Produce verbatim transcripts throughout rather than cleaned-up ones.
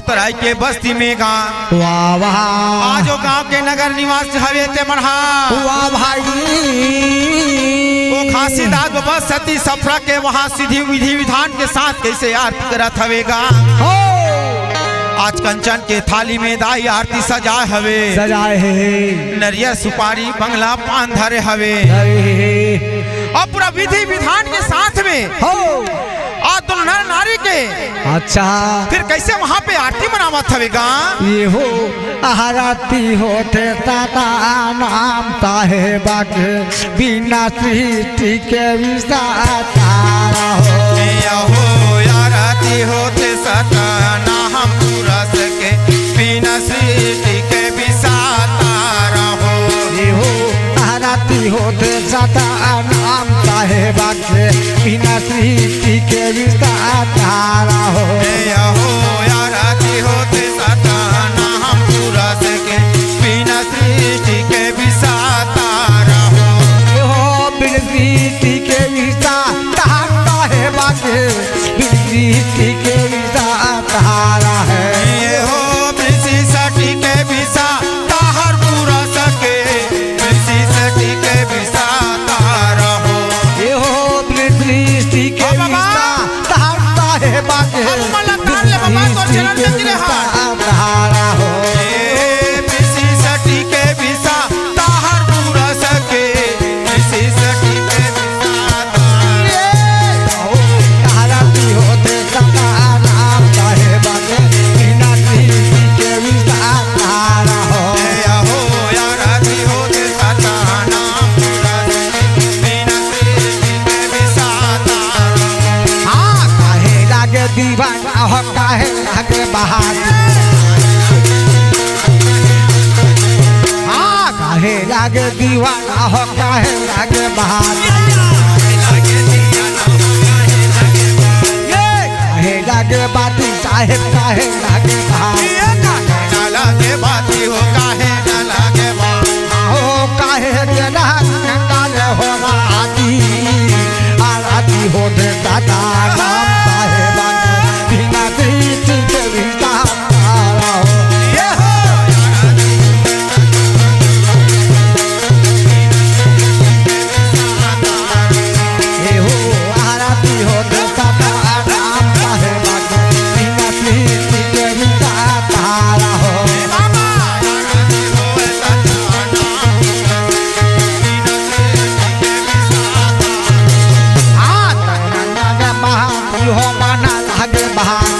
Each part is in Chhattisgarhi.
तराई के बस्ती में गा। वाह, वाह। आज ओ गांव के नगर निवास हवे ते मन हा। वाह भाई। ओ घासीदास बाबा सती सफरा के वहां सीधी विधि विधान के साथ कैसे आरती करत हवे गा। हो। आज कंचन के थाली में दाई आरती सजाए हवे। सजाए हे। नरिया सुपारी बंगला पान धरे हवे। धरे हे। अउ पूरा विधि विधान के साथ में हो। आज दुल्हन नारी के अच्छा। फिर कैसे वहां पे आरती मनावत हवे गा? ये हो आरती होथे सतनाम साहेबा के, बिना सृष्टि के विधाता हो। ये हो आरती होथे सतनाम पुरुष के, बिना सृष्टि के विधाता हो। ये हो आरती होथे सतनाम साहेबा के, बिना सृष्टि के विधाता हो। ए अहो, आरती होथे सतनाम पुरुष के, बिना सृष्टि के विधाता हो। ए हो, बिना सृष्टि के विधाता साहेबा के, बिना सृष्टि के विधाता है। ए हो, बिना सृष्टि के विधाता हर पुरुष के, बिना सृष्टि के विधाता हो। ए हो, बिना सृष्टि के हाँ, बाबा। विधाता साहेबा के। हम मलक धार ले बाबा, तोर चरण में गिरे हाथ। विधाता हो। ए, बिना सृष्टि के विधाता हर पुरुष के, बिना सृष्टि के विधाता। ए, हो, आरती होथे सतनाम साहेबा के, बिना सृष्टि के विधाता हो। ए, हो, आरती होथे सतनाम पुरुष के, बिना सृष्टि के विधाता। हाँ, काहे लागे दीवाना हो, काहे लागे बहार। हाँ, काहे लागे दीवाना हो, काहे लागे बहार। ये काहे लागे बाती साहेब, काहे लागे बहार। ना लागे बाती हो, काहे ना लागे बा। हो काहे के ना काले हो राती, आरती होथे सतनाम साहेबा के, बिना सृष्टि के विधाता हो। ये हो। ए हो, आरती होथे सतनाम साहेबा के, बिना सृष्टि के विधाता हो। हाँ, तन लागे बहार, हो मन लागे बहार।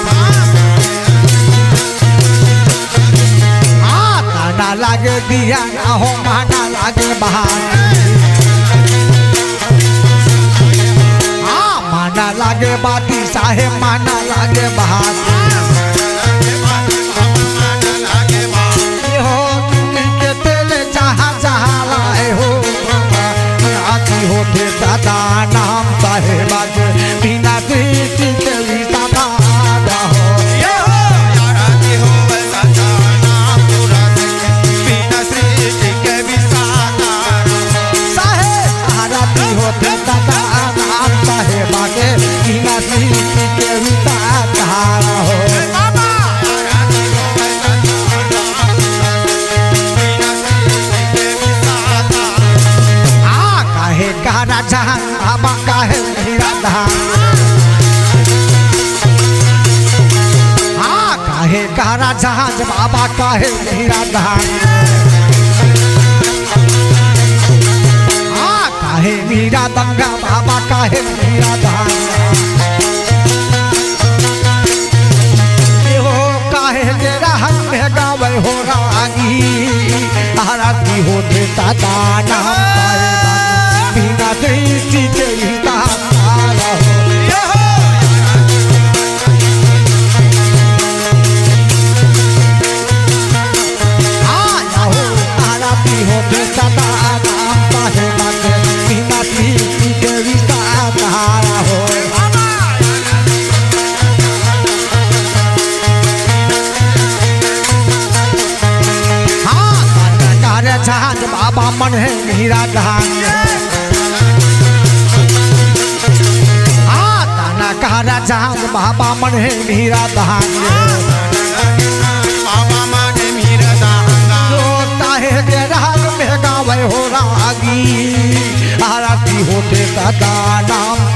हाँ, तन लागे दिया, हो मन लागे बहार। हाँ, मन लागे बाती साहेब, मन लागे बहार। ए हो, के तेल जहाँ जहाँ लाए हो, आरती होथे सतनाम साहेबा के, बिना सृष्टि के विधाता हो। ये हो, आरती होवे सतनाम पुरुष के, बिना सृष्टि के विधाता। साहेब, आरती होथे सतनाम साहेबा के, बिना सृष्टि के विधाता हो। हाँ, काहे कहा राजा बाबा काहे हीरा धाम। हाँ, काहे कहा राजा बाबा काहे हीरा धाम। हाँ, काहे मीरा दंगा बाबा काहे हीरा धाम। ए हो काहे के रहन में गावे हो रागी, आरती होथे सतनाम साहेबा के, बिना सृष्टि के विधाता हो। हाँ, हो, आरती होथे सतनाम साहेबा के, बिना सृष्टि के विधाता हो। हाँ, कर झांझ बाबा मन हे हीरा धान। हाँ, ताना कहा राजा बाबा मन हे हीरा धान। हो रागी, आरती होथे सदा नाम